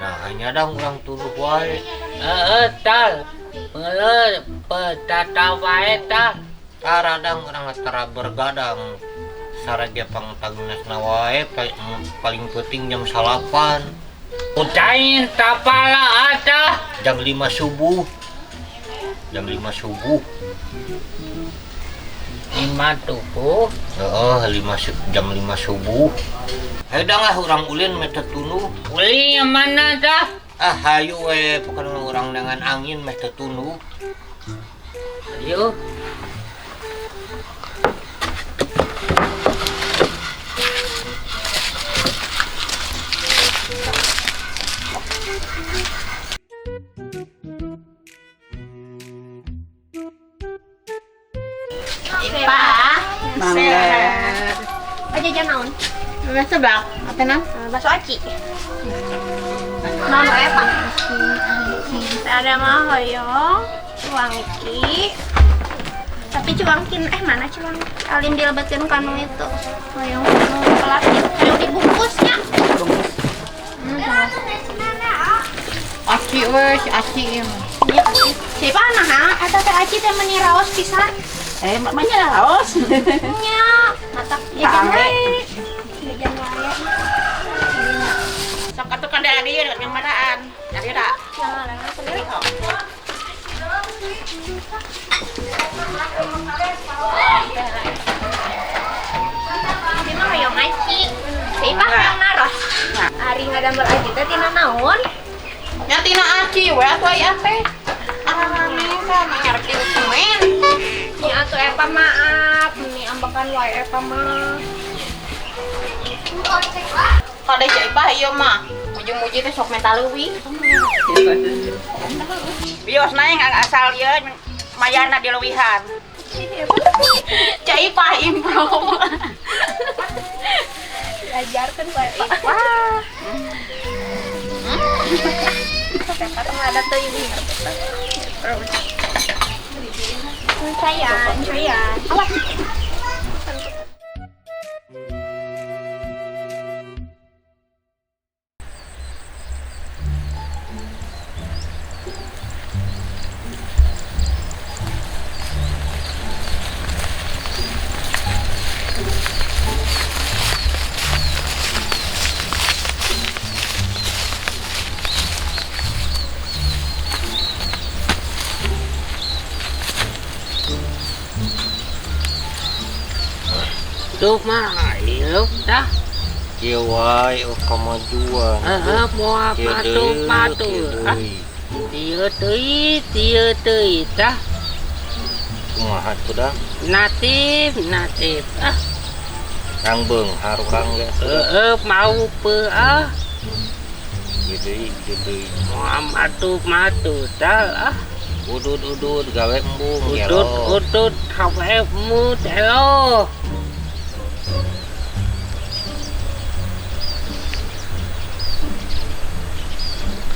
Nah, hanya dang urang tuduh wae. Heeh, tal. Pengeuleuh petata wae tah. Taradang urang tara bergadang. Sarage pangtagnesna wae paling penting jam 9. Utain tapala atah. Jam 5 subuh. Jam 5 subuh. 5 tubuh. Heeh, jam 5 subuh. Hayu dang ah urang ulin meh teu tunduh. Ulin yang mana tah? Ah hayu we pokona urang dengan angin meh teu tunduh. Ayo. Pak, Mangga. Aja naon? Seblak, apa nang? Bakso aci. Naon wae, Pak? Ada mah hoyong, cuangki. Tapi cuangkin mana cuangki? Alim dilebetkeun kanu itu. Hoyong kanu plastik, hoyong dibungkusnya. Bungkus. Aci we, si aci ieu mah. Iya, aci. Siapa nah, eta teh aci teh meuni raos pisan. Mamanya raos. Nya, matak jajan wae. Jajan wae. Sok atuh kan dari dieu yang manaan? Dari da. Yang sendiri. Ini mah hoyong aci. Siapa hoyong naros? Ari ngadamel aci teh tina naon? Nya tina aci we atuh aya teh. Arame kan ngarep di semen. Nya atuh eta maaf, meni ambekan wae eta mah. Kade cai Ipah ieu mah. Muji-muji teh sok menta leuwih. Bios naeng asal ieu mayana dileuwihan. Cai Ipah improv. Diajarkeun ku Ipah. Wah. Eta teh ada teuing. Cayan, cayan. Awas. Tuh mah ieu tah. Kieu wae kamajuan. Heeh, moal patu-patu. Ah. Ieu teuing tah. Kumaha tuh dah? Natib, natib. Ah. Rang beunghar urang ge. Heeh, mau pe ah. Ieu deui, ieu deui. Moal matu-matu tah ah. Udud-udud gawe embung Udud-udud gawe embung telo.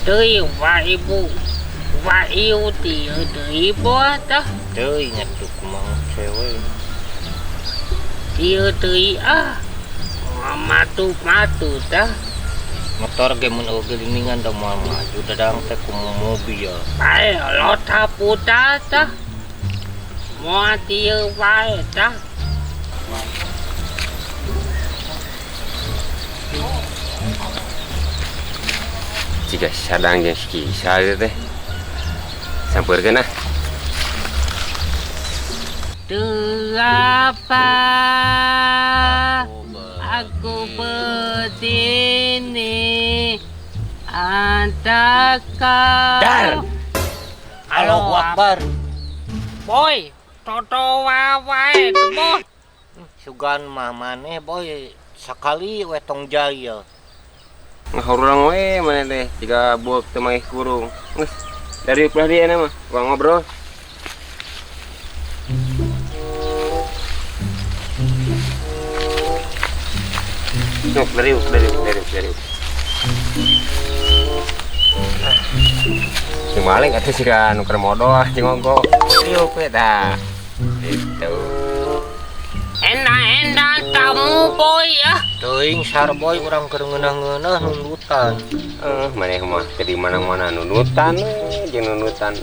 Teuing wa ibu wa iu ti deui boa tah. Teuing atuh kumaha cewek. Ieu teuing ah. Matu-matu tah. Motor ge mun eueuh geliningan da moal maju dadang teh kumaha mobil. Bae lota puta tah. Moal tieu wae tah. Jika sadang jeung si Kisa ieu teh. Sampeurkeun ah. Teu apa aku berdini antaka. Dar. Allahu Akbar. Boy, toto wae boy. Sugan mah maneh boy sakali we tong jaya. Ngahurang we maneh teh jiga bueuk teu mangih kurung. Geus dari ulah dieu mah urang ngobrol. Sok dari. Sing maling atuh siga nu keur modol jeung ongko. Diuk we tah. Gitu. Enda-enda tamu boy ya. Teuing Sarboy urang keur ngeunah-ngeunah nundutan. Maneh mah teu di mana-mana nundutan we jeung nundutan.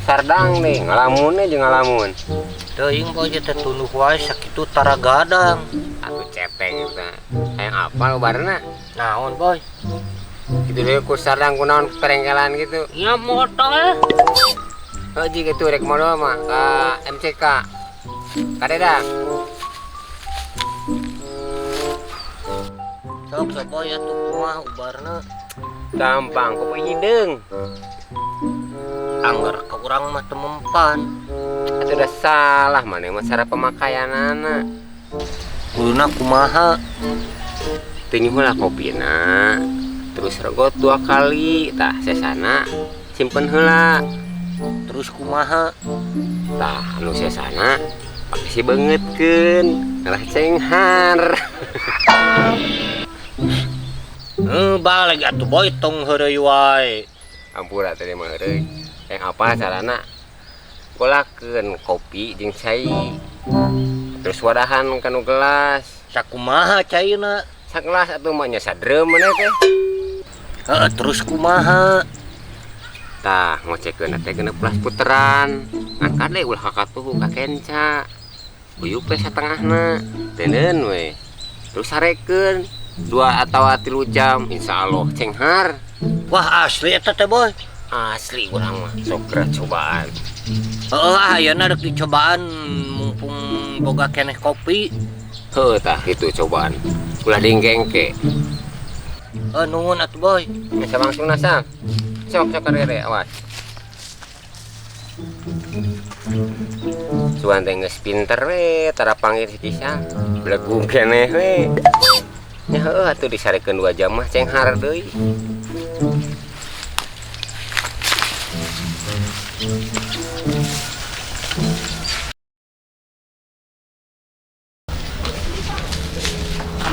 Sardang deh ngalamun we jeung ngalamun. Teuing boy teh tunduh wae sakitu taragadang. Atuh cepeng eta. Hayang apal ubarna? Naon boy? Kitu deui ku Sardang kunaon perengkelan gitu. Ya motor. Heuh ji kitu rek modal mah ka MCK. Kadedang. Sok sok boy atuh kumaha ubarna? Gampang kopi hideung. Angger ka urang mah teu mempan. Atuh da salah maneh mah cara pemakaianana. Kuduna kumaha? Teu nyuhun lah kopina. Terus regot 2 kali, tah sesana simpen heula. Terus kumaha? Tah anu sesana pake si beungeutkeun, ngalah cenghar. Balik atuh boy tong heureuy wae. Ampura teh mah heureuy. Yang apa carana? Golakeun kopi jeung cai. Terus wadahan kanu gelas. Sakumaha caina? Sagelas atuh mah nya sadreum maneh teh. Heeh, terus kumaha? Tah ngocekeun teh 16 puteran. Angkat deui ulah kakatuhu ka kenca. Uyup we satengahna. Teuneun we. Terus sarekeun 2 atau 3 jam insyaallah cenghar. Wah asli eta teh boy. Asli urang mah sok geura cobaan. Heeh, ayeuna rek dicobaan mumpung boga keneh kopi. Heuh tah kitu cobaan. Ulah dingkengke. Heuh nuhun atuh boy. Geus langsung sang. Sok sok karere awas. Suan teh geus pinter we tara panggil si Kisah. Belegug keneh we. Nya heuh atuh disarekeun 2 jam mah cenghar deui.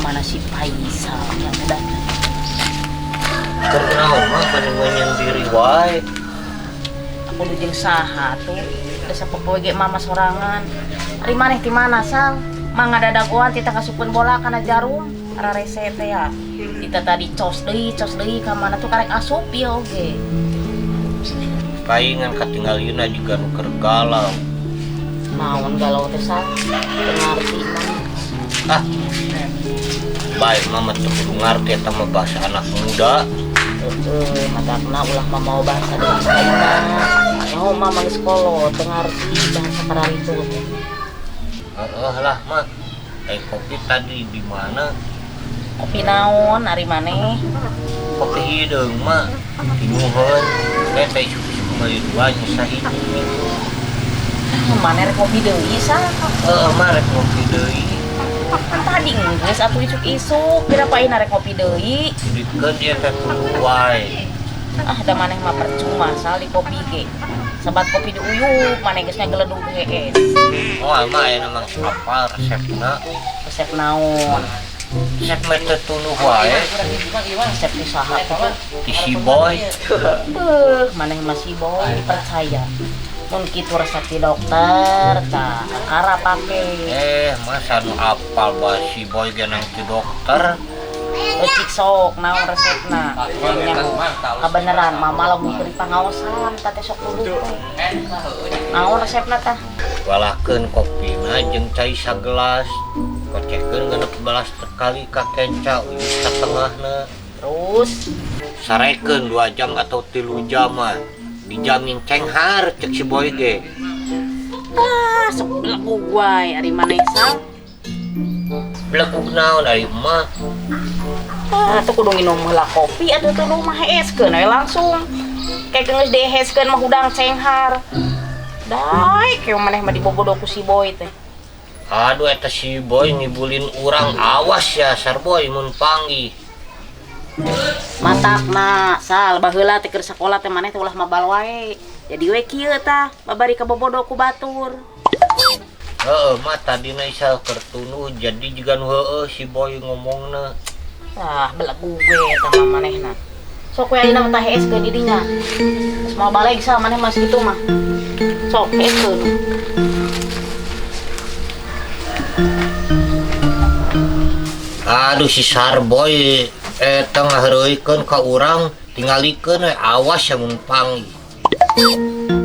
Mana si Faisal yang udah Keur naon mah paling diri wae. Aku nu jeung saha tuh? Da sapopoe ge mama sorangan. Ari maneh ti mana Sal? Mangga dadagoan tita kasukeun bola kana jarum. Ararese teh ya. Tita tadi cos deui ka mana tuh karek asup ieu oge. Paingan katinggalieuna jiga nu keur galau. Naon galau teh Sal? Teu ngarti mah. Ah. Baik mama teu kudu ngarti eta mah bahasa anak muda. Heeh, matakna ulah mah mau bahasa deui ayeuna. Nyaho mama geus kolot teu ngarti bahasa kararitu teh. Heeh lah mah. Kopi tadi di mana? Kopi naon ari maneh? Kopi hideung mah dinyuhun. Teh teh isuk-isuk meuli 2 nya sahiji. Maneh rek ngopi deui sa? Heeh mah rek ngopi deui. Kan tadi geus atuh isuk-isuk, kira paina rek ngopi deui. Dikeun dia teh kudu wae. Ah da maneh mah percuma sal di kopi ge. Sabat kopi diuyup maneh geus ngageledug hees. Oh mah ayeuna mah apal resepna. Resep naon? Resep mah teu tunduh wae. Resep ti saha kitu? Ti si Boy. Beuh, maneh mah si Boy dipercaya. Mun kitu resep ti dokter, tah kakara pake. Masa nu apal bae si Boy ge nang ti dokter. Cik sok naon resepna? Kabeneran mama lamun keur dipangaosan tah teh sok tunduh teh. Naon resepna tah? Walahkeun kopina jeung cai sagelas. Kocekeun 16 kali ka kenca uyup satengahna. Terus sarekeun 2 jam atau 3 jam mah. Dijamin cenghar cek si Boy ge. Ah, sok belegug wae ari maneh Sal. Belegug naon ari mah? Ah, tuh kudu nginum heula kopi atuh tuluh mah heeskeun we langsung. Kayak geus diheskeun mah hudang cenghar. Daek ke maneh mah dibobodo ku si Boy teh. Aduh eta si Boy ngibulin urang awas ya Sarboy mun panggih. Matakna Sal baheula teh keur sakola teh maneh teh ulah mabal wae. Jadi we kieu tah babari kabobodo ku batur. Heeh mah tadina Isal keur tunduh jadi jiga nu heueuh si Boy ngomongna. Tah belegug we eta mah manehna. Sok we ayeuna mah tah heeskeun di dinya. Geus moal baleg Sal maneh mah sakitu mah. Sok heeskeun. Aduh, si Sarboy eta ngaheureuikeun ka urang, tingalikeun we, awas ya mun panggih.